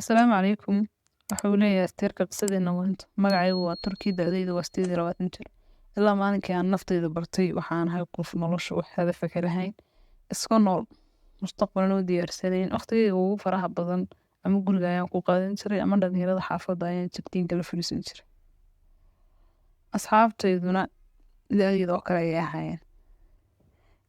Asalaamu calaykum. Waxa uu leeyahay asteerka qisadeena maanta. Magacaygu waa Turki, da'daydu waa 28 jir. Ilaa maalinkii aan naftayda bartay, waxaan ahay qof nolosha wax hadafa ka lahayn, iska nool, mustaqbalna u diyaarsanayn. Waqtigayga ugu faraha badan ama guriga ayaan ku qaadan jiray ama dhalinyarada xaafadda ayaan jabtiinka la fadhiisan jiray. Asxaabtayduna da'dayda oo kale ayay ahaayeen.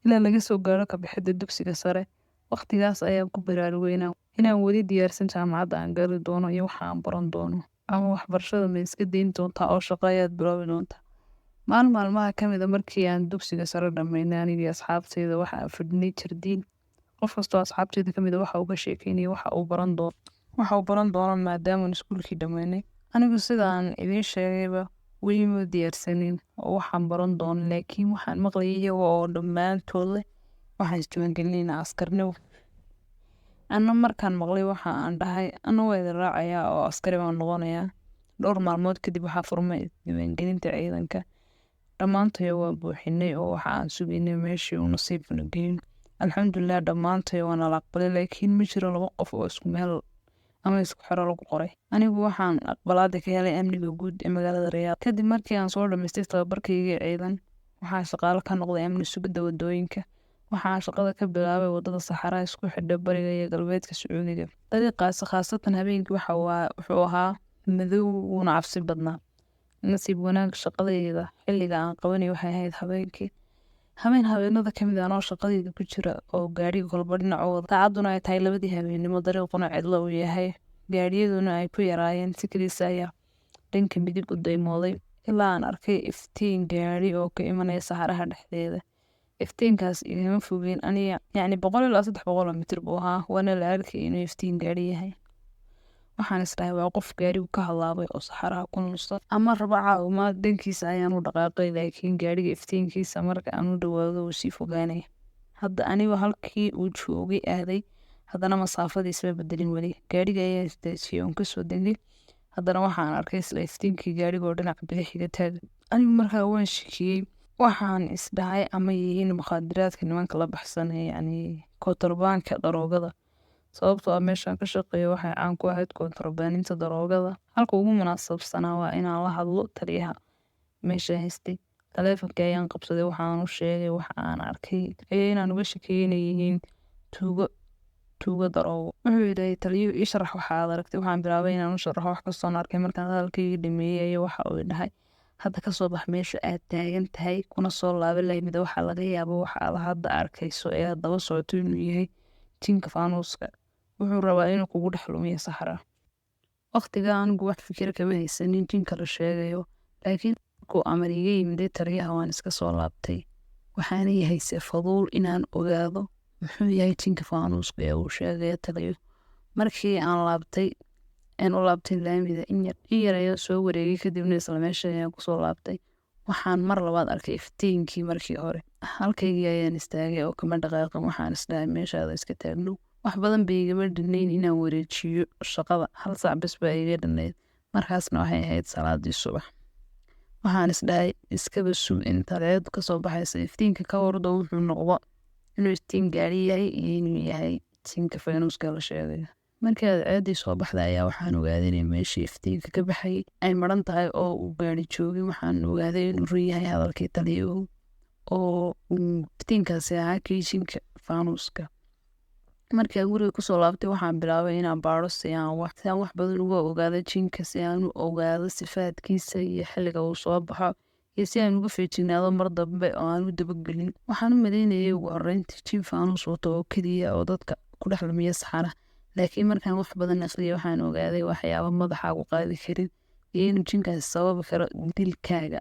Ilaa laga soo gaaro ka bixidda dugsiga sare, waqtigaas ayaan ku baraarugay inaan weli diyaarsan jaamacadda aan gali doono iyo waxa aan baran doono. Ama waxbarashada ma iska dayn doontaa oo shaqo ayaad bilaabi doontaa. Maalin maalmaha ka mid ah markii aan dugsiga sare dhammaynay, aniga iyo asxaabtayda waxa aan fadhinay jardiin. Qof kastoo asxaabtayda ka mid ah waxa uu ka sheekeynayay waxa uu baran doono. Waxa uu baran doono maadaama aan iskuulkii dhammaynay. Anigu sida aan idiin sheegayba weli ma diyaarsanin oo waxaan baran doono, laakiin waxaan maqlayay iyaga oo dhammaantood leh waxaan isdiiwaangelinaynaa askarnimo. Anna markaan maqlay waxa aan dhahay anna waa idin raacayaa oo askari baan noqonayaa. Dhowr maalmood kadib waxaa furmay isdiiwaangelinta ciidanka. Dhammaantayo waa buuxinay oo waxa aan sugaynay meeshii uu nasiibkuna geeyo. Alxamdulillah, dhammaantayo waa nala aqbalay, laakiin ma jiro laba qof oo isku meel ama isku xero lagu qoray. Anigu waxaan aqbalaada ka helay amniga guud ee magaalada Riyaad. Kadib markii aan soo dhamaystay tababarkaygii ciidan, waxaan shaqaale ka noqday amni sugidda waddooyinka. Waxaan shaqada ka bilaabay waddada saxaraha isku xidha bariga iyo galbeedka Sacuudiga. Dariiqaasi khaasatan habeenkii waxa wuxuu ahaa madow wuuna cabsi badnaa. Nasiib wanaag, shaqadayda xilliga aan qabanay waxay ahayd habeenkii. Habeen habeenada ka mid ah anoo shaqadayda ku jira oo gaadhiga kolba dhinac u wada, saacadduna ay tahay 2dii habeenimo, dariiquna cidlo uu yahay, gaadhiyaduna ay ku yaraayeen, si keliisa ayaa dhanka midig u daymooday ilaa aan arkay iftiin gaadhi oo ka imanaya saxaraha dhexdeeda. Iftiinkaas igama fogeyn aniga, yacni 100 ilaa 300 oo mitir buu ahaa, waana la arkay inuu iftiin gaadhi yahay. Waxaan is dhahay waa qof gaadhigu ka halaabay oo saxaraha ku lunsan ama rabo caawimaad. Dhankiisa ayaan u dhaqaaqay, laakiin gaadhiga iftiinkiisa marka aan u dhawaado wuu sii fogaanaya. Hadda anigoo halkii uu joogay aaday, haddana masaafadii isma bedelin weli. Gaadhiga ayaa istaajiyay oon kasoo degay. Haddana waxaan arkay isla iftiinkii gaadhiga oo dhinaca bidix iga taagan. Anigu markaa waan shakiyey. Waxaan is dhahay ama yihiin mukhaadaraadka nimanka la baxsanaya, yacni kontrabaanka daroogada. Sababtoo ah meeshaan ka shaqeeyo waxay caan ku ahayd kontrabaaninta daroogada. Halka ugu munaasabsanaa waa inaan la hadlo taliyaha meesha haystay. Taleefankii ayaan qabsaday, waxaan u sheegay waxa aan arkay iyo inaan uga shakiyay inay yihiin tuugo daroogo. Wuxuu yidhi taliyuhu, "Ii sharax waxa aad aragtay." Waxaan bilaabay inaan u sharaxo wax kastoon arkay. Markaan hadalkaygii dhameeyey ayaa waxa uu dhahay, "Hadda kasoo bax meesha aad taagan tahay kuna soo laaba laamida. Waxaa laga yaabo waxa aad hadda arkayso ee aad daba socoto inuu yahay jinka faanuuska. Wuxuu rabaa inuu kugu dhex lumiyo saxara." Waqtiga anigu wax fikir kama haysanin jinka la sheegayo, laakiin markuu amar iga yimiday taliyaha waan iska soo laabtay. Waxaana yahaysay faduul inaan ogaado muxuu yahay jinka faanuuska ee uu sheegaya taliyo. Markii aan laabtay aan u laabtay laamida, in yar in yar ayaan soo wareegay, kadibna isla meesha ayaan kusoo laabtay. Waxaan mar labaad arkay iftiinkii markii hore. Halkaygii ayaan istaagay oo kama dhaqaaqin. Waxaan isdhahay meeshaada iska taagnow. Wax badan bay igama dhinayn inaan wareejiyo shaqada, hal saac bes baa iga dhinayd. Markaasna waxay ahayd salaadii subax. Waxaan isdhahay iskaba sug inta cadceedu kasoo baxaysa, iftiinka ka wardo wuxuu noqdo, inuu iftiin gaari yahay iyo inuu yahay jinka faynuuska la sheegayo. Markii cadceeddii soo baxday ayaa waxaan ogaaday inay meeshii iftiinka ka baxayay ay maran tahay oo uu gaari joogin. Waxaan ogaaday inuu run yahay hadalkii taliyuhu oo uu iftiinkaasi ahaa kii jinka faanuuska. Markii aan guriga kusoo laabtay, waxaan bilaabay inaan baaro si aan wax badan uga ogaado jinka, si aan u ogaado sifaadkiisa iyo xilliga uu soo baxo iyo si aan uga feejignaado mar dambe oo aan u dabagelin. Waxaan u maleynayay ugu horreyntii jin faanuus wato oo keliya oo dadka ku dhex lumiya saxaraha, laakiin markaan wax badan akhriyay waxaan ogaaday waxyaabo madaxaagu qaadi karin iyo inuu jinkaasi sababi karo dilkaaga.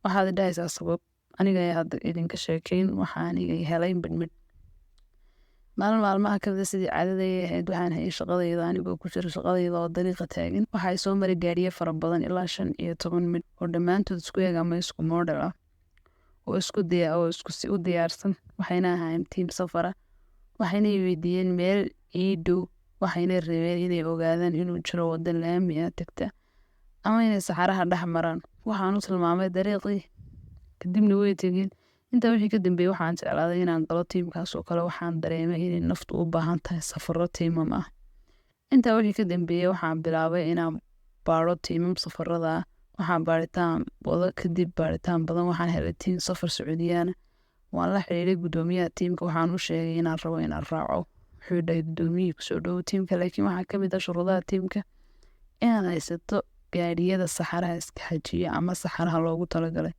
Waxaad dhahaysaa sabab? Aniga ayaa hadda idinka sheekeyn waxa aniga helay midhmidh. Maalin maalmaha kamid ah, sidii caadada ay ahayd, waxaan hayay shaqadayda. Anigoo ku jira shaqadayda oo dariiqa taagan, waxaa soo maray gaariyo fara badan, ilaa 15 midh oo dhammaantood isku eg ama isku model ah oo isku diya oo isku si u diyaarsan. Waxayna ahaayeen tiim safara. Waxayna i weydiiyeen meel ii dhow, waxayna rabeen inay ogaadaan inuu jiro waddo laami ah tagta ama inay saxaraha dhex maraan. Waxaan u tilmaamay dariiqii, kadibna way tegeen. Intaa wixii ka dambeeyey waxaan jeclaaday inaan galo tiimkaas oo kale. Waxaan dareemay inay naftu u baahan tahay safarro tiimam ah. Intaa wixii ka dambeeyay, waxaan bilaabay inaan baaro tiimam safarada ah. Waxaan baaritaan wado kadib baaritaan badan, waxaan helay tiim safar Sacuudiyaana. Waan la xiriiray guddoomiyaha tiimka, waxaan u sheegay inaan rabo inaan raaco. Wuxuu dhahay guddoomiyihii, "Kusoo dhowo tiimka, laakiin waxaa kamid ah shuruudaha tiimka inaad haysato gaadhiyada saxaraha iska xajiya ama saxaraha loogu talagalay."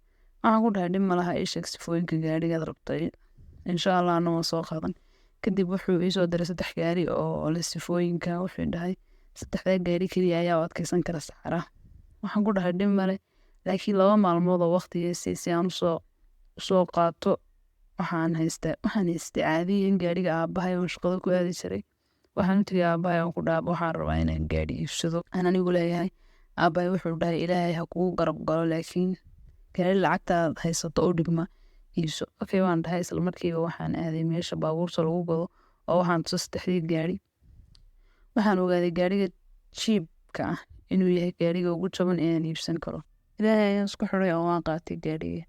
Waxaan ku dhahay, "Dhib malaha, ii sheeg sifooyinka gaadhigaad rabtay, insha Allah ana waan soo qaadan." Kadib wuxuu iisoo diray saddex gaari oo leh sifooyinka. Wuxuu dhahay, "Saddexdaa gaari keliya ayaa u adkeysan kara saxaraha." Waxaan ku dhahay, "Dhib male, laakiin 2 maalmood oo waqtiga si aan usoo qaato." Waxaan haystay caadiyan gaariga aabahay oo shaqada ku aadi jiray. Waxaan u tegay aabahay oo ku dhaha, "Waxaan rabaa inaan gaari iibsado aan anigu leeyahay." Aabahay wuxuu dhahay, "Ilaahay ha kugu garab galo, laakiin gaari lacagtaad haysato u dhigma iibso." "Okay," waan dhahay. Isla markiiba waxaan aaday meesha baabuurta lagu gado oo waxaan tusay saddexdii gaari. Waxaan ogaaday gaariga jiibka ah inuu yahay gaariga ugu jaban ee aan iibsan karo. Ilaahay ayaan isku xiray oo waan qaatay gaariga.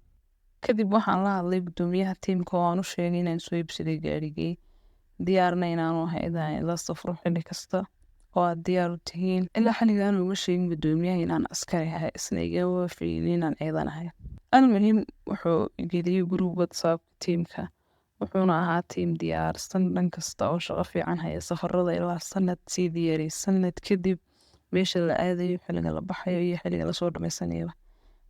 Kadib waxaan la hadlay guddoomiyaha tiimka oo aan u sheegay inaan soo iibsaday gaarigii, diyaarna inaanu ahay inaan la safro xilli kasta oo aad diyaar u tihiin. Ilaa xilligaan uma sheegin guddoomiyaha inaan askari ahay, isna igama fiilin inaan ciidan ahay. Almuhim, wuxuu geliyey group WhatsApp tiimka. Wuxuuna ahaa tiim diyaarsan dhan kasta oo shaqo fiican haya, safarada ilaa sanad sii diyaariyay, sanad kadib meesha la aadayo, xilliga la baxayo iyo xilliga lasoo dhamaysanayaba.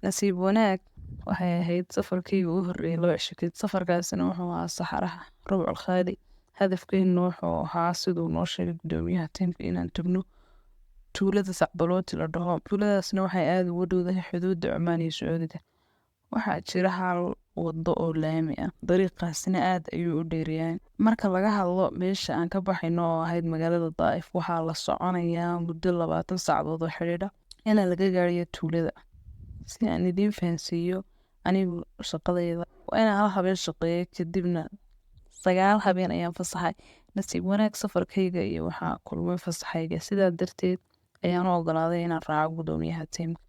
Nasiib wanaag, waxay ahayd safarkayga ugu horreeyay 2 cisho kadib. Safarkaasina wuxuu ahaa saxaraha Rubcul Khaali. Hadafkeenu wuxuu ahaa, siduu noo sheegay guddoomiyaha tiimka, inaan tagno tuulada Sacbalooti la dhaho. Tuuladaasna waxay aada ugu dhowdahay xuduudda Cumaan iyo Sacuudiga. Waxaa jira hal wado oo laami ah, dariiqaasina aad ayuu u dheeryahay. Marka laga hadlo meesha aan ka baxayno oo ahayd magaalada Daa'if, waxaa la soconayaa muddo 20 saacadood oo xidhiidha ilaa laga gaarayo tuulada. Si aan idiin fahansiiyo, anigu shaqadayda waa inaan hal habeen shaqeeyo, kadibna 9 habeen ayaan fasaxay. Nasiib wanaag, safarkayga iyo waxaa kulmay fasaxayga, sidaa darteed ayaan u ogolaaday inaan raaco guddoomiyaha tiimka.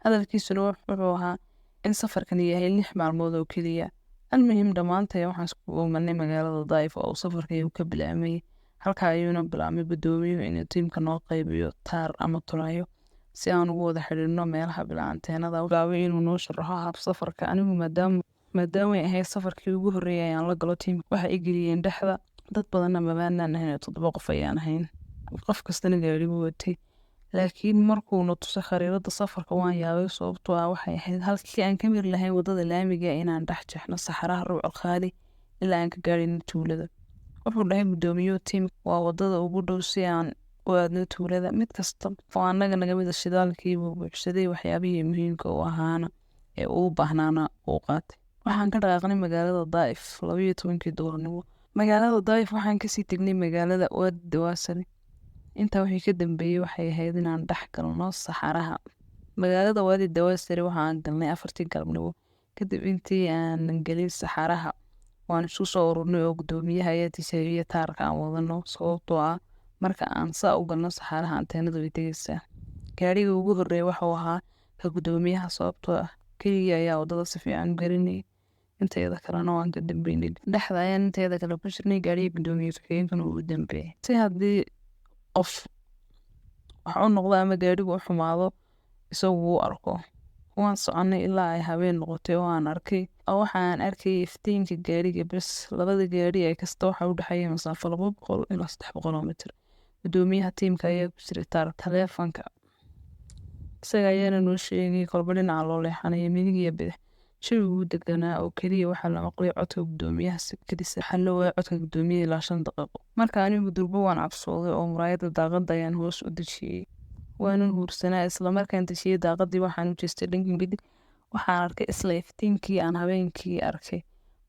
Hadalkiisuna wuxuu ahaa in safarkan yahay 6 maalmood oo keliya. Almuhim, dhammaantay waxaan isku imanay magaalada Daa'if oo uu safarkaygu ka bilaabmayay. Halkaa ayuuna bilaabmay guddoomiyuhu inuu tiimka noo qaybiyo taar ama tulaayo si aan ugu wada xidhiidhno meelaha bilaa anteenada. Bilaabay inuu noo sharaxo hab safarka. Anigu maadaama ay ahayd safarkii ugu horreeyay ayaan la galo tiimka, waxay i geliyeen dhexda. Dad badanna mabaanaan ahayn, toddoba qof ayaan ahayn, qof kastana gaari buu watay. Laakiin markuu na tusay khariirada safarka, waan yaabay, sababtoo ah waxay ahayd halkii aan ka mari lahayn wadada laamiga inaan dhex jeexno saxaraha Rubcul Khaali ilaa aan ka gaarino tuulada. Wuxuu dhahay guddoomiyuhu tiimka, "Waa wadada ugu dhow si aan u aadno tuulada." Mid kasta oo annaga naga mida shidaalkii buu buuxsaday, waxyaabihii muhiimka u ahaana ee uu baahnaana uu qaatay. Waxaan ka dhaqaaqnay magaalada Daa'if 12-kii duhurnimo. Magaalada Daa'if waxaan kasii tegnay magaalada Waadi Dawaasari. Intaa wixii ka dambeeyey waxay ahayd inaan dhex galno saxaraha. Magaalada Waadi Dawaasari waxaan galnay 4-tii galabnimo. Kadib intii aanan gelin saxaraha, waan isku soo ururnay oo guddoomiyaha ayaa tijaabiyey taarka aan wadano, sababtoo ah marka aan saa u galno saxaraha, anteenadu way tegaysaa. Gaariga ugu horreeya wuxuu ahaa ka guddoomiyaha, sababtoo ah keligii ayaa wadada si fiican u garanayay. Inteeda kalena waan ka dambeynay. Dhexda ayaan inteeda kale ku jirnay, gaariga guddoomiye ku-xigeenkana uu u dambeeyay, si haddii qof wax u noqdo ama gaarigu u xumaado, isagu uu arko. Waan soconay ilaa ay habeen noqotay oo aan arkay oo waxaan arkayay iftiinka gaariga bes. Labada gaari ee kasta waxa u dhexeeya masaafo 200 ilaa 300 oo mitir. Guddoomiyaha tiimka ayaa ku jiray taar taleefanka, isaga ayaana noo sheegay kolba dhinaca loo leexanayo, midig iyo bidix. Jawigu wuu deganaa oo keliya waxaa la maqlay codka guddoomiyaha. Si kedis ah waxaa la waayay codka guddoomiyaha ilaa 5 daqiiqo. Marka anigu durbo waan cabsooday oo muraayadda daaqadda ayaan hoos u dejiyey, waanan huursanaa. Isla markaan dejiyey daaqadii, waxaan u jeestay dhanka midig. Waxaan arkay isla iftiinkii aan habeenkii arkay.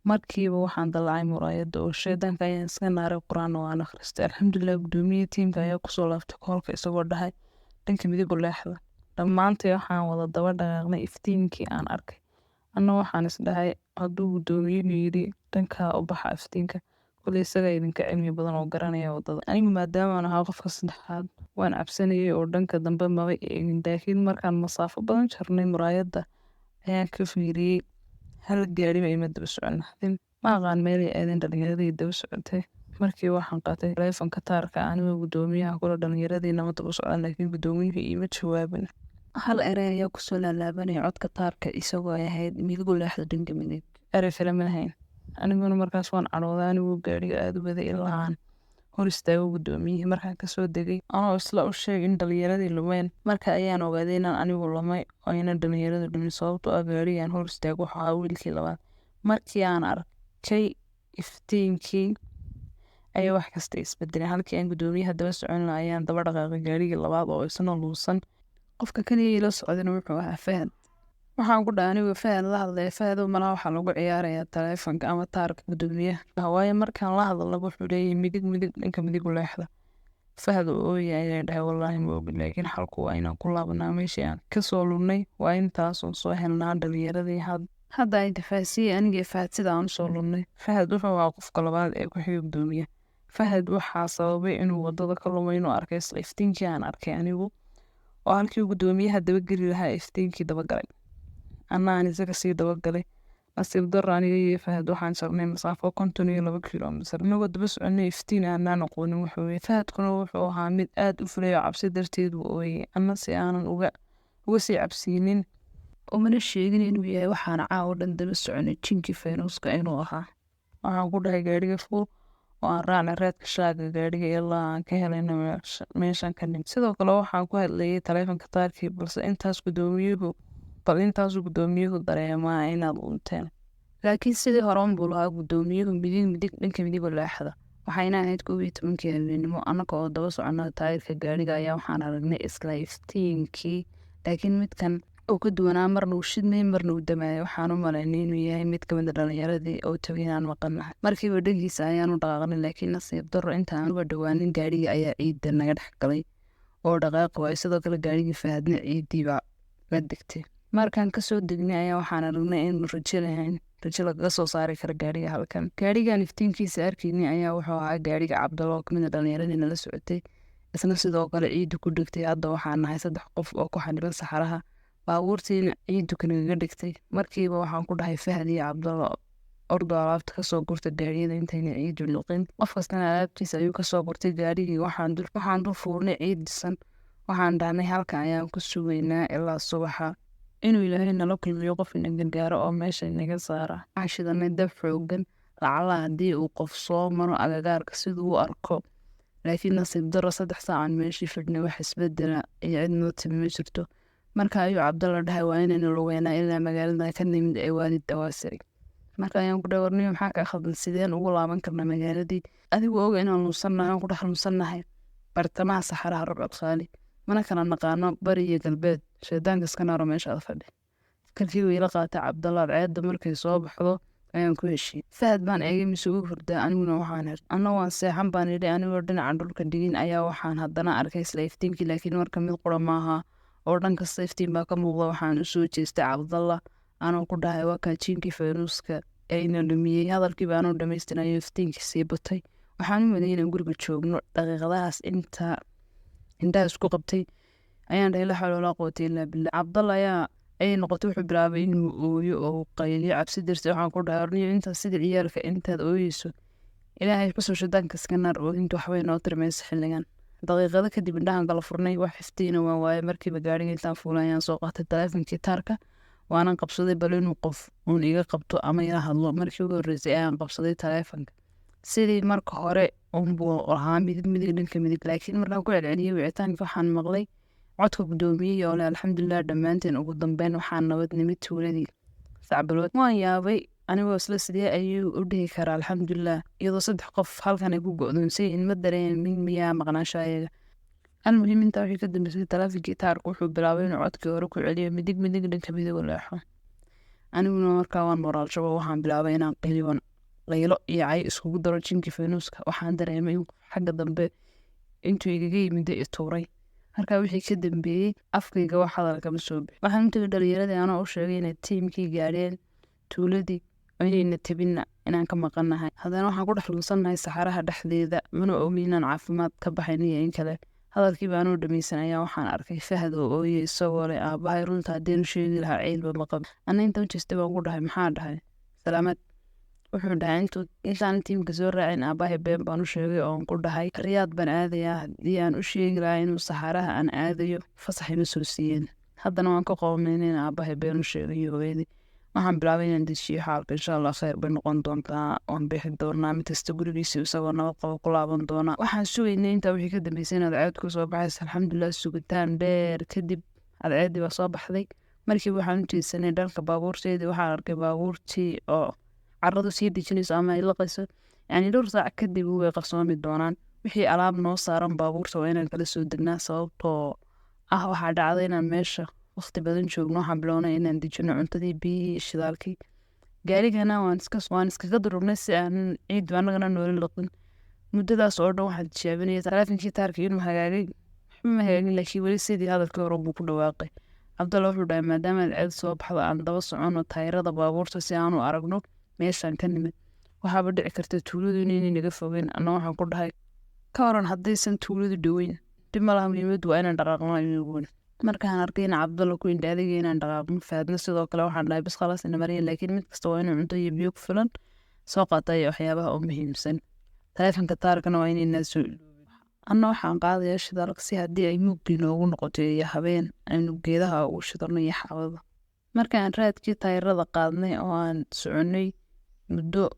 Markiiba waxaan dallacay muraayadda oo shaydaanka ayaan iska naaray, Qur-aanna waan akhristay. Alxamdulilah, guddoomiye tiimka ayaa kusoo laabtay koolka isagoo dhahay, "Dhanka midig u leexda." Dhammaantay waxaan wada daba dhaqaaqnay iftiinkii aan arkay. Anna waxaan isdhahay, hadduu guddoomiyuhu yidhi dhankaa u baxa iftiinka, koley isagaa idinka cilmi badan oo garanaya waddada. Anigu maadaama aan ahaa qofka saddexaad, waan cabsanayay oo dhanka dambe maba eegin. Laakiin markaan masaafo badan jarnay, muraayadda ayaan ka fiiriyey. Hal gaariba ima daba socon. Ma aqaan meelay aadeen dhalinyaradii daba socotay. Markii waxaan qaatay taleefanka taarka anigoo guddoomiyaha kula dhalinyaradii nama daba socdaan, laakiin guddoomiyuhu iima jawaabin. Hal erey ayaa kusoo laalaabanaya codka taarka, isagoo ay ahayd midigu leexda dhanka midig. Erey kale ma lahayn. Aniguna markaas waan cadhooday, anigoo gaadhiga aada u waday ilaa aan hor istaago guddoomiyihii. Markaan kasoo degay anoo isla u sheeg in dhalinyaradii lumeen, marka ayaan ogaaday inaan anigu lumay oo ayna dhalinyaradu dhumin, sababtoo ah gaadhigaan hor istaago wuxuu ahaa wiilkii labaad. Markii aan arkay iftiinkii ayaa wax kasta isbedelay. Halkii aan guddoomiyaha daba socon lahaa ayaan daba dhaqaaqay gaadhigii labaad oo isna luusan. Qofka kaliya ila socdana wuxuu ahaa Fahad. Waxaan ku dhahay anigoo Fahad la hadlaya, Fahadow, malaha waxaa lagu ciyaarayaa taleefanka ama taarka guddoomiyaha, waayo markaan la hadalnaba wuxuu leeyahay midig midig, dhanka midig u leexda. Fahad oo ooyaya ayaa dhahay, wallaahi ma ogin, laakiin xalku waa inaan ku laabanaa meeshii aan kasoo lunnay, waa intaasoo soo helnaa dhalinyaradii. Hadda ay tafaasiyey anigii Fahad sida aan usoo lunnay. Fahad wuxuu ahaa qofka labaad ee ku xigay guddoomiyaha. Fahad waxaa sababay inuu wadada ka lumay inuu arkay isla iftiinkii aan arkay anigu, oo halkii guddoomiyaha dabageli lahaa iftiinkii dabagalay, anna aan isaga sii dabagalay. Nasiib darro, aniga iyo Fahad waxaan jarnay masaafo 52 kilomitir inagoo daba soconay iftiin aanaan aqoonin wuxuu yahay. Fahadkuna wuxuu ahaa mid aad u fulay oo cabsi darteed buu ooyay. Anna si aanan uga sii cabsiinin umana sheegin inuu yahay waxaana caawa dhan daba soconay jinkii faynuuska inuu ahaa. Waxaan ku dhahay, gaadhiga fuul oo aan raacnay raadka shaaga gaadhiga ilaa aan ka helayno meeshan ka nimid. Sidoo kale waxaan ku hadlayay taleefanka taarkii, balse intaas guddoomiyuhu bal intaasuu guddoomiyuhu dareemaa inaad lunteen. Laakiin sidii hore unbuu lahaa guddoomiyuhu, midig midig, dhanka midig u leexda. Waxayna ahayd 11-kii habeenimo. Annaga oo daba socona taayirka gaadhiga ayaa waxaan aragnay isla iftiinkii, laakiin midkan uu ka duwanaa, marna uu shidmay, marna uu damayay. Waxaan u malaynay inuu yahay mid kamid a dhalinyaradii oo tagay inaan maqannahay. Markiiba dhankiisa ayaan u dhaqaaqnay, laakiin nasiib darro, inta aan uba dhowaanin gaadhigii ayaa ciidda naga dhex galay oo dhaqaaqi waayay. Sidoo kale gaadhigii Fahadna ciiddii baa la degtay. Markaan kasoo degnay ayaa waxaan aragnay in rajo lahayn, rajo lagaga soo saari kara gaadhiga halkan. Gaadhigan iftiinkiisa arkaynay ayaa wuxuu ahaa gaadhiga Cabdalla oo kamid a dhalinyaradii nala socotay, isna sidoo kale ciiddu ku dhegtay. Hadda waxaan nahay saddex qof oo ku xaniban saxaraha, baabuurtiina ciiddu kanagaga dhigtay. Markiiba waxaan ku dhahay Fahad iyo Cabdalla, ordo alaabta kasoo gurta gaadhiyada intayna ciiddu liqin. Qof kastana alaabtiisa ayuu kasoo gurtay gaadhigii. Waxaan dul fuurnay ciid dhisan. Waxaan dhahnay, halka ayaan ku sugaynaa ilaa subaxa inuu Ilaahay nala kulmiyo qof ina gargaaro oo meesha inaga saara. Waxaan shidanay dab xoogan lacala haddii uu qof soo maro agagaarka siduu u arko, laakiin nasiib darro, 3 saacan meeshii fadhnay wax isbedela iyo cid noo timi ma jirto. Marka ayuu Cabdalla dhahay, waa inaynu lugeynaa ilaa magaalada ka nimid ee Waadi Dawaasiri. Marka ayaan ku dhahay, warniyo, maxaa kaa khaldan? Sideen ugu laaban karnaa magaaladii adigu oga inaan lunsannahay, aan ku dhex lunsannahay bartamaha saxaraha Rubcu Khaali, mana kala naqaano bari iyo galbeed? Shaydaanka iska naaro, meeshaad fadhi. Fikirkii wuu ila qaatay Cabdalla. Cadceedda markay soo baxdo ayaan ku heshiiyey. Fahad baan eegay, mise uu hurdaa? Aniguna waxaan her anna waan seexan baan idhi. Anigoo dhinaca dhulka dhigin ayaa waxaan haddana arkay isla iftiinkii, laakiin marka mid qura maaha oo dhan kasta iftiin baa ka muuqda. Waxaan usoo jeestay Cabdalla anoo ku dhahay, waa kaa jiinkii faynuuska ayna lumiyey. Hadalkii baanoo dhamaystirayo iftiinkii sii batay. Waxaan u maleeyay inaan guriga joogno. Daqiiqadahaas inta indhaha isku qabtay ayaan dhahay, la xawla walaa quwata illaa billah. Cabdalla ayaa ayay noqotay, wuxuu bilaabay inuu ooyo oo qayliyo cabsi darteed. Waxaan ku dhahay, orniyo, intaas sida ciyaalka intaad ooyeyso Ilaahay xusoo, shaydaanka iska naar, oohinta waxbay noo tirmaysa xilligan. Daqiiqado kadib indhahan kala furnay, wax iftiina waan waayay. Markiiba gaariga intaan fuulay ayaan soo qaatay taleefankii taarka, waanan qabsaday bal inuu qof uun iga qabto ama ila hadlo. Markii ugu horreysay ayaan qabsaday taleefanka, sidii marka hore unbuu lahaa, midig midig, dhanka midig. Laakiin markaan ku celceliyey wicitaanka, waxaan maqlay codka guddoomiyihii oo leh, alxamdulilah, dhammaanteen ugu dambeyn waxaan nabad nimid tuuladii Sacbalood. Waan yaabay anigoo isla, sidee ayuu u dhihi karaa alxamdulilah iyadoo saddex qof halkan ay ku go'doonsan yihiin? Ma dareemin miyaa maqnaasho ayaga? Almuhim, intaa wixii ka dambeysay taleefankii taarku wuxuu bilaabay inuu codkii hore ku celiyo, midig midig, dhanka midig u leexo. Aniguna markaa waan moraal jabo. Waxaan bilaabay inaan qayliban qaylo iyo cay iskugu daro jinkii faynuuska. Waxaan dareemay in qof xagga dambe intuu igaga yimid i tuuray. Markaa wixii ka dambeeyey afkayga wax hadal kama soo bixin. Waxaan u tegay dhalinyaradii anoo u sheegay inay tiimkii gaadheen tuuladii, inayna tabinna inaan ka maqannahay. Haddana waxaan ku dhex lunsannahay saxaraha dhexdeeda, mana ogi inaan caafimaad ka baxayn iyo in kale. Hadalkii baanoo dhameysan ayaa waxaan arkay Fahad oo ooyay, isagoo leh, aabahay runta haddeenu sheegi lahaa ciilba ma qab. Anna intaan u jeestay baan ku dhahay, maxaa dhahay? Salaamaad. Wuxuu dhahay, intaan tiimka soo raacin aabahay been baan u sheegay oon ku dhahay Riyaad baan aadayaa. Haddii aan u sheegi lahaa inuu saxaraha aan aadayo, fasax ima soo siiyeen. Haddana waan ka qoomeen in aabahay been u sheegay iyo hooyadii. Waxaan bilaabay inaan dejiyo xaalka. Insha Allah kheyr bay noqon doontaa, waan bixi doonaa, mid kasta gurigiisa isagoo nabad qabo ku laaban doona. Waxaan sugaynay intaa wixii ka dambeysay in cadceed ku soo baxaysa. Alxamdulilah, sugitaan dheer kadib cadceeddii baa soo baxday. Markiiba waxaan u jeedsanay dhanka baabuurteedii. Waxaan arkay baabuurtii oo carradu sii dejinayso ama ay laqayso, yacni dhowr saac kadib way qarsoomi doonaan. Wixii alaab noo saaran baabuurta waa inaan kala soo degnaa, sababtoo ah waxaa dhacday inaan meesha waqti badan joogno. Waxaan bilownay inaan dejino cuntadii, biyihii, shidaalkii. Gaarigana waan iskaga durugnay si aan ciidu annagana noola liqin. Muddadaas oo dhan waxaan tijaabinayay taleefankii taarka inuu hagaagay. Waxba ma hagaagin, laakiin weli sidii hadalkii hore buu ku dhawaaqay. Cabdalla wuxuu dhahay, maadaama cadceed soo baxda, aan daba socono taayirada baabuurta si aan u aragno meeshaan ka nimid. Waxaaba dhici karta tuuladu inaynay naga fogeyn. Anna waxaan ku dhahay, ka waran haddaysan tuuladu dhoweyn? Dhib ma laha, muhiimaddu waa inaan dhaqaaqno ayuugun. Markaan arkay in Cabdalla ku indha adagay inaan dhaqaaqno, Fahadna sidoo kale, waxaan dhahay, bis khalaas, ina mariya, laakiin mid kasta waa inuu cunto iyo biyo ku filan soo qaata iyo waxyaabaha u muhiimsan. Taleefanka taarkana waa inaynaa soo iloobin. Anna waxaan qaadayaa shidaalka si haddii ay mugdi noogu noqoto iyo habeen aynu geedaha ugu shidano iyo xaabada. Markaan raadkii taayirada qaadnay oo aan soconay muddo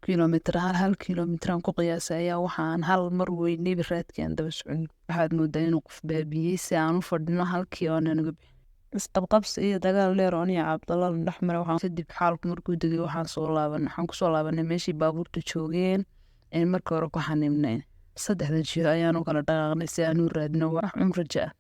kilomitir 1 kilomitir aan ku qiyaasay, ayaa waxaan hal mar weynayba raadkii aan daba soconay. Waxaad moodaa inuu qof baabiyey si aan u fadhino halkii oo naga bixin. Isqabqabsi iyo dagaal dheer oo aniga Cabdalla la dhex maray waxaan kadib, xaalku markuu degay, waxaan kusoo laabanay meeshii baabuurta joogeen ee markii hore ku xanibnay. Saddexda jiho ayaan u kala dhaqaaqnay si aan u raadino wax un rajo ah,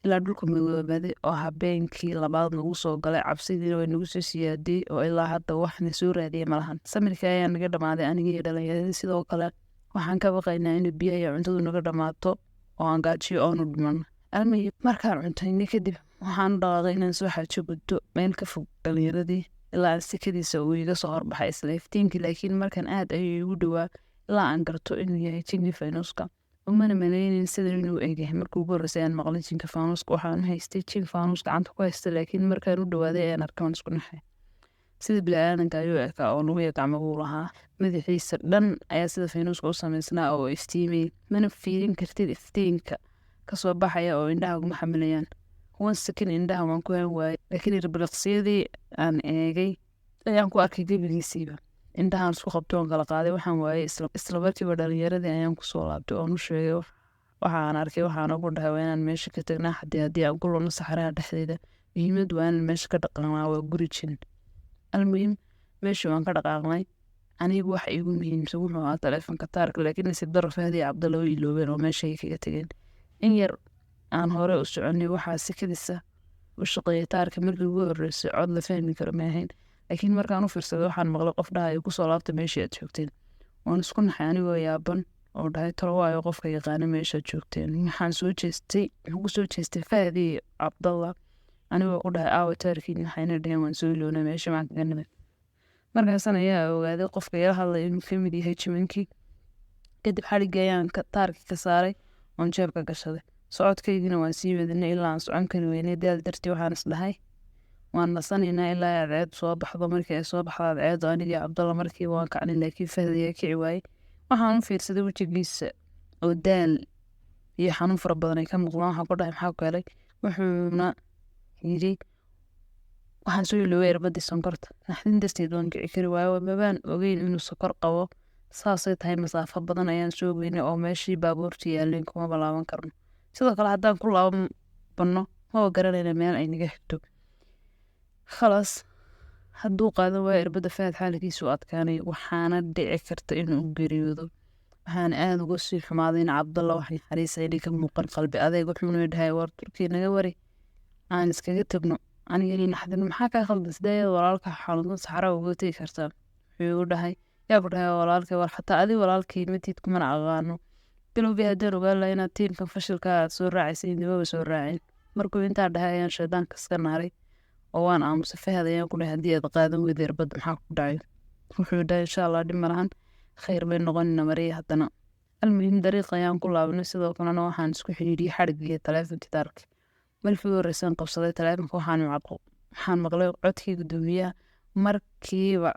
ilaa dhulku madoobaaday oo habeenkii labaad nagu soo galay. Cabsidiina way nagu soo siyaaday oo ilaa hadda waxna soo raadiyay malahan. Samirkii ayaa naga dhamaaday aniga iyo dhalinyaradii. Sidoo kale waxaan ka baqaynaa inuu biyaha iyo cuntadu naga dhamaato oo aan gaajiyo oonu dhimano. Almuhim, markaan cuntaynay kadib waxaan u dhaqaaqay inaan soo xaajo gudto meel ka fog dhalinyaradii, ilaa aan sikadiisa uu iga soo horbaxay isla iftiinkii. Laakiin markan aad ayuu igu dhowaa ilaa aan garto inuu yahay jinkii faynuuska. Umana maleynin sida inuu egyahay. Markii ugu horreysay aan maqlay jinka faanuuska, waxaan u haystay jin faanuus gacanta ku haysta, laakiin markaan u dhawaaday ayaan arkay, waan isku naxay. Sida bini'aadanka ayuu ekaa oo lugiya gacmo buu lahaa. Madaxiisa dhan ayaa sida faynuuska u samaysnaa oo iftiimayay. Mana fiirin kartid iftiinka kasoo baxaya oo indhaha kuma xamilayaan. One second indhaha waan ku han waayay, laakiin ilbiriqsiyadii aan eegay ayaan ku arkay gebigiisiiba. Indhahaan isku qabtay oon kala qaaday, waxaan waayay. Isla markiiba dhalinyaradii ayaan kusoo laabtay oon u sheegay waxaan arkay. Waxaan ugu dhahay, waa inaan meesha ka tagnaa. Haddii aan ku lunno saxaraha dhexdeeda, muhiimadu waa inaan meesha ka dhaqaaqnaa, waa guri jin. Almuhim, meeshii waan ka dhaqaaqnay. Anigu waxa iigu muhiimsan wuxuu ahaa taleefanka taarka, laakiin nasiib darro Fahdi iyo Cabdalla way iloobeen oo meeshay kaga tegeen. In yar aan hore u soconay, waxaa sikadiisa u shaqeeyay taarka. Markii ugu horreysay cod la fahmi karo ma ahayn, laakiin markaan u fiirsaday waxaan maqlay qof dhahayo, kusoo laabta meeshii aad joogteen. Waan isku naxay anigoo yaaban oo dhahay, talo waayo qofka yaqaana meeshaad joogteen? Waxaan kusoo jeestay Fahdi iyo Cabdalla anigoo ku dhahay, aawa taarkiin? Waxayna dhaheen, waan soo ilownay meesha maan kaga nimid. Markaasan ayaa ogaaday qofka ila hadlay inuu kamid yahay jimankii. Kadib xadhiggii ayaan taarkii ka saaray oon jeebka gashaday. Socodkaygina waan sii wadinay ilaa aan socon kari weynay daal dartii. Waxaan is dhahay, waan nasanaynaa ilaa ay cadceedu soo baxdo. Markii ay soo baxdo cadceedu, anigii Cabdalla markiiba waan kacnay, laakiin Fahdi ayaa kici waayey. Waxaan u fiirsaday wejigiisa oo daal iyo xanuun fara badan ay ka muuqdaan. Waxaan ku dhahay, maxaa ku helay? Wuxuuna yidhi, waxaan soo iloobay irbadii sonkorta. Naxdin darteed waan kici kari waayo, mabaan ogeyn inuu sokor qabo. Saasay tahay masaafo badan ayaan soo weynay oo meeshii baabuurta yaaleen kuma laaban karno. Sidoo kale haddaan ku laabanno, maba garanayna meel ay naga xigto. Khalaas, hadduu qaadan waayo irbadda Fahad, xaalkiisu u adkaanay, waxaana dhici karta inuu geeriyoodo. Waxaan aada uga sii xumaaday in Cabdalla wax naxariis ayna ka muuqan, qalbi adeeg. Wuxuuna dhahay, war turkii naga wari, aan iskaga tagno. Aniga naxdin, maxaa kaa khaldan? Sidee walaalka xanuunsan saxara uga tegi kartaa? Wuxuu igu dhahay, yaa ku dhahay walaalkay? War xataa adi walaalkay matid, kumana aqaano. Bilowgii haddaan ogaan lahaa inaad tiimkan fashilka aad soo raacaysay, indimaba soo raacin. Markuu intaa dhahay ayaan shaydaanka iska naaray oo waan aamusay. Fahad ayaan ku dhahay, haddii aad qaadan weydo irbadda, maxaa ku dhacay? Wuxuu dhahay, insha Allah dhib malahan, khayr bay noqonina, mariya. Haddana almuhim, dariiq ayaan ku laabanay. Sidoo kalena waxaan isku xidhiidhiyey xadhiggii taleefonkii taarka. Markii ugu horreysaan qabsaday taleefonka, waxaan maqlay codkii guddoomiyaha. Markiiba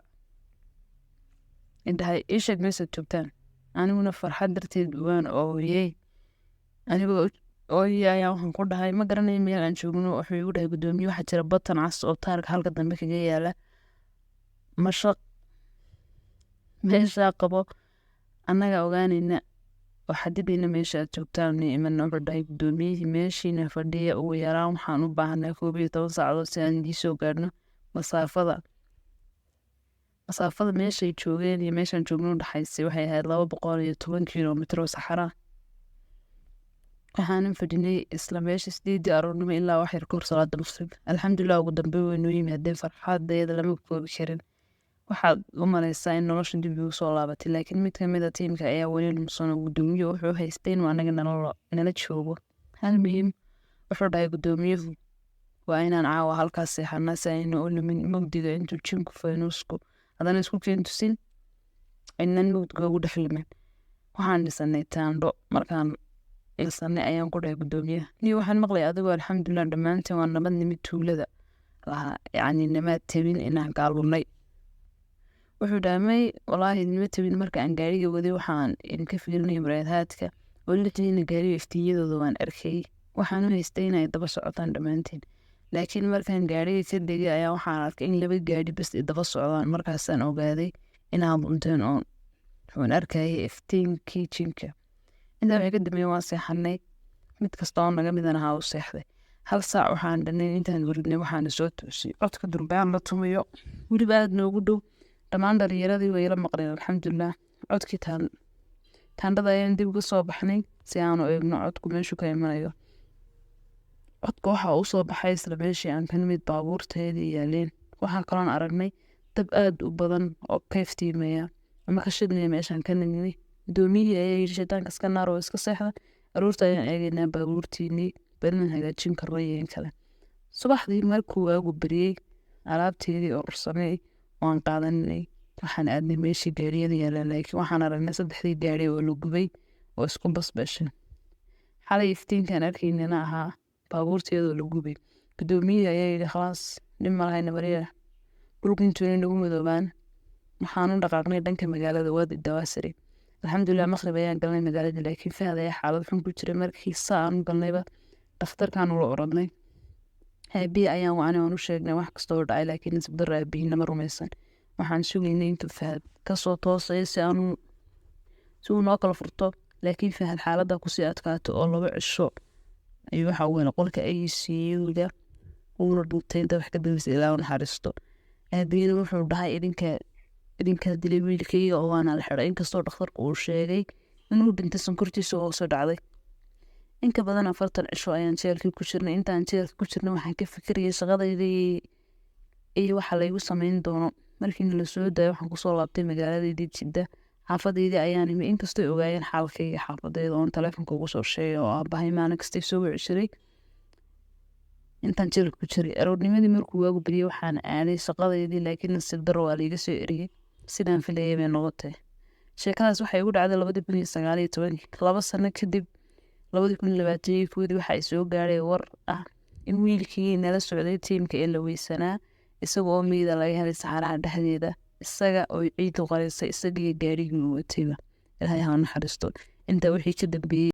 Indhahay, "Ii sheeg meeshaad joogtaan." Aniguna farxad darteed waan ooyey. Anigoo ooyey ayaa waxaan ku dhahay, "Ma garanayo meel aan joogno." Wuxuu igu dhahay guddoomiye, "Waxaa jira batan cas oo taarka halka dambe kaga yaala, mashaq meeshaa qabo, annaga ogaanayna oo xadidayna meesha aad joogtaan imana." Wuxuu dhahay guddoomiyihii, "Meeshiina fadhiya, ugu yaraan waxaan u baahnaa 11 saacadood si aan idiin soo gaadhno." Masaafada meeshay joogeen iyo meeshaan joogno u dhaxaysay waxay ahayd 210 kilomitir oo saxara. Waxaanan fadhinay isla meesha 8-dii aroornimo ilaa wax yar kahor salaada maqrib. Alxamdulilah, ugu dambeyn way noo yimaadeen. Farxadeeda lama koobi karin. Waxaad u maleysaa in nolosha dib igu soo laabatay, laakiin mid kamid a tiimka ayaa weli lunsan oo guddoomiyuhu wuxuu haystay inuu anaga nala joogo. Hal muhiim, wuxuu dhahay guddoomiyuhu, "Waa inaan caawa halkaas seexanaa si aynu u lumin mugdiga intuu jinku faynuusku haddana isku keen tusin, aynan mugdiga ugu dhex lumin." Waxaan dhisanay taandho. Markaan dhisanay ayaan ku dhahay guddoomiyaha, "Niyo, waxaan maqlay adigoo alxamdulilah dhammaanteen waa nabad nimid tuulada lahaa, yacni namaad tabin inaan kaalunay." Wuxuu dhahay, "May, walaahi nima tabin. Marka aan gaariga waday waxaan idinka fiirinaya muraayadahaadka oo lixdiina gaariga iftiinyadooda waan arkayay. Waxaan u haystay inay daba socotaan dhammaantiin, laakiin markaan gaariga ka degay ayaa waxaan arkay in laba gaari bas ay daba socdaan. Markaasaan ogaaday inaad lunteen oon arkayay iftiinkii jinka." Intaa wixii ka dambeeyay waan seexanay, mid kasta oo naga midan ahaa u seexday hal saac. Waxaan dhanay intaan hurdnay waxaana soo toosiyey codka durbaan la tumayo, weliba aada noogu dhow. Dhammaan dhalinyaradii way ila maqleen, alxamdulilah. Codkii taandhada ayaan dib uga soo baxnay si aanu eegno codku meeshuu ka imanayo. Codka waxa uu soo baxay isla meeshii aan ka nimid, baabuurteedii yaaleen. Waxaan kaloon aragnay dab aada u badan oo ka iftiimaya ama ka shidmaya meeshaan ka nimid. Gudoomiyihii ayaa yidhi, "Shaydaanka iska naar oo iska seexda, aroorta ayaan eegaynaa baabuurtiinii berinan hagaajin karno iyo in kale." Subaxdii markuu waagu beriyey, alaabteedii urursanay waan qaadanay, waxaan aadnay meeshii gaariyada yaalaan, laakiin waxaan aragnay saddexdii gaari oo la gubay oo isku basbashay. Xalay iftiinkaan arkaynana ahaa baabuurteedoo la gubay. Gudoomiyihii ayaa yidhi, "Khalaas, dhib malahayna mariya dhulka intuuna nagu madoobaan." Waxaan u dhaqaaqnay dhanka magaalada Waadi Dawaasiri. Alxamdulilah, maqrib ayaan galnay magaalada, laakiin Fahad ayaa xaalad xun ku jiray. Markii saa aan u galnayba dhakhtarkaan ula orodnay. Aabihii ayaan wacnay, waan u sheegnay wax kasta oo dhacay, laakiin nasiib darro aabihii nama rumaysan. Waxaan sugaynay intuu Fahad kasoo toosayo si uu noo kala furto, laakiin Fahad xaaladda kusii adkaato oo 2 cisho ayuu waxa uu helay qolka ICU-da, wuuna dhintay inta wax ka dambeysay, Ilaahu naxariisto. Aabihiina wuxuu dhahay, Idinkaa dilay wiilkayga," oo waana la xiray, inkastoo dhakhtarku uu sheegay inuu dhintay sonkortiisa hoose dhacday. Inka badan 40 cisho ayaan jeelkii ku jirnay. Intaan jeelka ku jirnay waxaan ka fikirayay shaqadaydii iyo waxa laygu sameyn doono markii la soo daayo. Waxaan kusoo laabtay magaaladeydii Jidda. Xaafadeydii ayaan imi, inkastoo ogaayeen xaalkayga xaafadeyda oon taleefonka ugu soo sheegay oo aabahay maalin kastay soo wici jiray intaan jeelka ku jiray. Aroornimadii markuu waagu beriyey waxaan aaday shaqadeydii, laakiin nasiib darro waa laiga soo eriyey. Sidaan filayay bay noqotay. Sheekadaas waxay igu dhacday 2019-kii. 2 sano kadib, 2021-dii, waxa ay soo gaadhay war ah in wiilkii nala socday tiimka ee la weysanaa isaga oo meyda laga helay saxaraha dhexdeeda, isaga oo ciidu qarisay isagiyo gaarigii uu watayba. Ilaahay ha u naxariisto. Intaa wixii ka dambeeyey.